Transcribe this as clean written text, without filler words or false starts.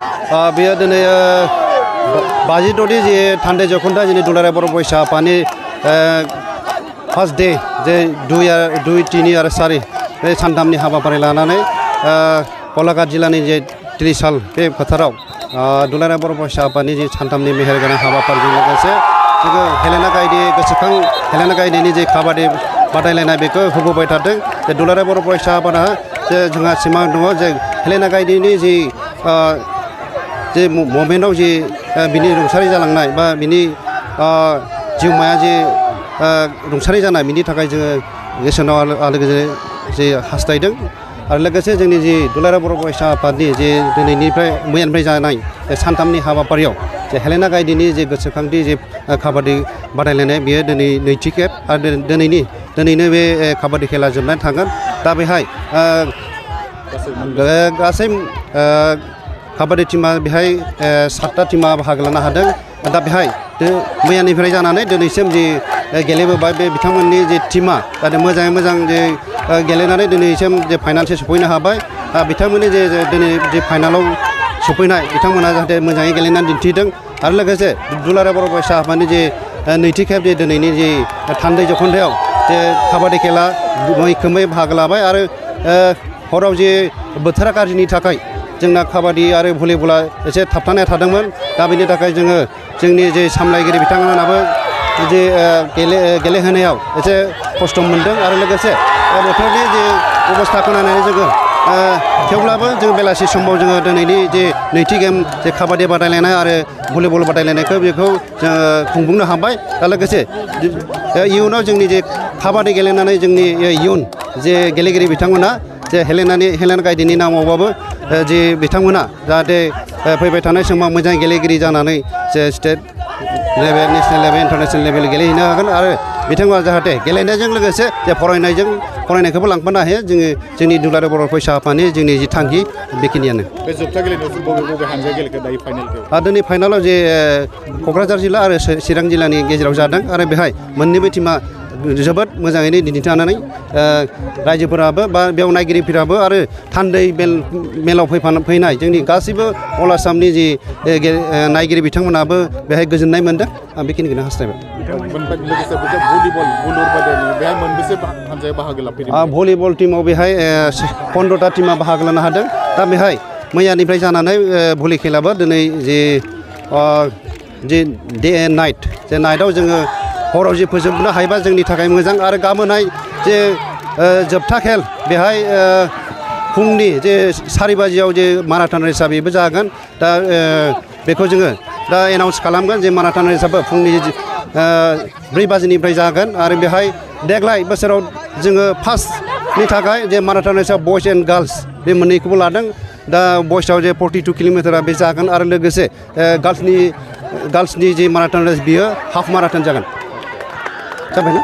बेयो दिनै 52 जे थान्दै जखोन्दा जोंनि दुलाराय बर' फरायसा आफादनि फार्स्ट डे जे 2, 3 आरो 4 बे सानथामनि हाबाफारि लानानै गलाघाट जिल्लानि जे त्रिसाल बे फोथाराव दुलाराय बर' फरायसा आफादनि जे सानथामनि मेहेरगोनां हाबाफारिजों लोगोसे जोङो हेलेना गायदे गोसोखां हेलेना गायदेनि जे काबादि बादायलायनाय बेखौ होबोबाय थादों। जे दुलाराय बर' फरायसा आफादा जे जोंहा सिमां दङ जे हेलेना गायदेनि जे ममेन्टआव जे बिनि रुंसारि जालांनाय बा बिनि जिउमाया जे रुंसारि जानाय बिनि थाखाय जोङो गोसोनाव आलो गोजोनै जे हास्थायदों। आरो लोगोसे जोंनि जे दुलाराय बर' फरायसा आफादनि जे मैयानिफ्राय जानाय सानथामनि हाबाफारियाव जे हेलेना गायदेनि जे गोसोखांथि जे काबादि बादायलायनाय बेयो दिनै नैथि खेब आरो दिनैनो बे काबादि खेला जोबनानै थांगोन। दा बेहाय गासै काबादि टीमा बेहाय 7टा टीमा बाहागो लानो हादों। दा बेहाय मैयानिफ्राय जानानै दिनैसिम जे गेलेबोबाय बे बिथांमोननि जे टीमा जाहाथे मोजाङै मोजां जे गेलेनानै दिनैसिम जे फाइनालसिम सफैनो हाबाय। बिथांमोननि जे दिनै जे फाइनालाव सफैनाय बिथांमोना जाहाथे मोजाङै गेलेनानै दिन्थिदों। आरो लोगोसे दुलाराय बर' फरायसा आफादनि जे नैथि खेब जे दिनैनि जे थान्दै जखोन्दायाव जे काबादि खेला मैखोमै बाहागो लाबाय। आरो हराव जे बोथोरा गाज्रिनि थाखाय जोंना काबादि आरो भलिबला एसे थाबथानाय थादोंमोन। दा बेनि थाखाय जोङो जोंनि जे सामलायगिरि बिथांमोनाबो जे गेलेहोनायाव एसे खस्थ' मोनदों। आरो लोगोसे बोथोरनि जे अबस्थाखौ नायनानै जोङो थेवब्लाबो जों बेलासि समाव जोङो दिनैनि जे नैथि गेम जे काबादि बादायलायनाय आरो भलिबल बादायलायनायखौ बेखौ जोङो खुंफुंनो हाबाय। दा लोगोसे इयुनाव जोंनि जे काबादि गेलेनानै जोंनि इयुन जे गेलेगिरि बिथांमोना जे हेलेना गायदेनि नामावबाबो जे बिथांमोना जाहाथे फैबाय थानाय समाव मोजां गेलेगिरि जानानै जे state level national level international level गेलेहैनो हागोन। आरो बिथांमोना जाहाथे गेलेनायजों लोगोसे जे फरायनायखौबो लांफानो हायो। जोंनि दुलाराय बर' फरायसा आफादनि जोंनि जि थांखि बेखिनियानो। बे जोबथा गेलेनायाव बबे हानजाया गेलेखो दायो फाइनालखौ? दिनै फाइनालाव जे क'क्राझार जिल्ला आरो चिरां जिल्लानि गेजेराव जादों। आरो बेहाय मोननैबो टीमा जोबोद मोजाङैनो दिन्थिनानै रायजोफोराबो बा बेयाव नायगिरिफोराबो आरो थान्दै मेलाव फैनाय जोंनि गासैबो अल आसामनि जि नायगिरि बिथांमोनाबो बेहाय गोजोननाय मोनदों। आं बेखिनिखौनो हास्थायबाय। भलिबल टीमाव बेहाय 15टा टीमा बाहागो लानो हादों। दा बेहाय मैयानिफ्राय जानानै भलि खेलाबो दिनै जे डे एन्ड नाइट जे नाइटआव जोङो हराव जे फोजोबनो हायोबा जोंनि थाखाय मोजां। आरो गाबोनहाय जे जोबथा खेल बेहाय फुंनि जे 4 बाजियाव जे माराथन रेसआ बेबो जागोन। दा बेखौ जोङो दा एनाउन्स खालामगोन जे माराथन रेसआबो फुंनि 4 बाजिनिफ्राय जागोन। आरो बेहाय देग्लाय बोसोराव जोङो फार्स्टनि थाखाय जे माराथन रेसआव बयस एन्ड गार्लस बे मोननैखौबो लादों। दा बयसआव जे 42 किल'मिटारा बे जागोन। आरो लोगोसे गार्लसनि जे माराथन रेस बियो हाफ माराथन जागोन। जाबायना?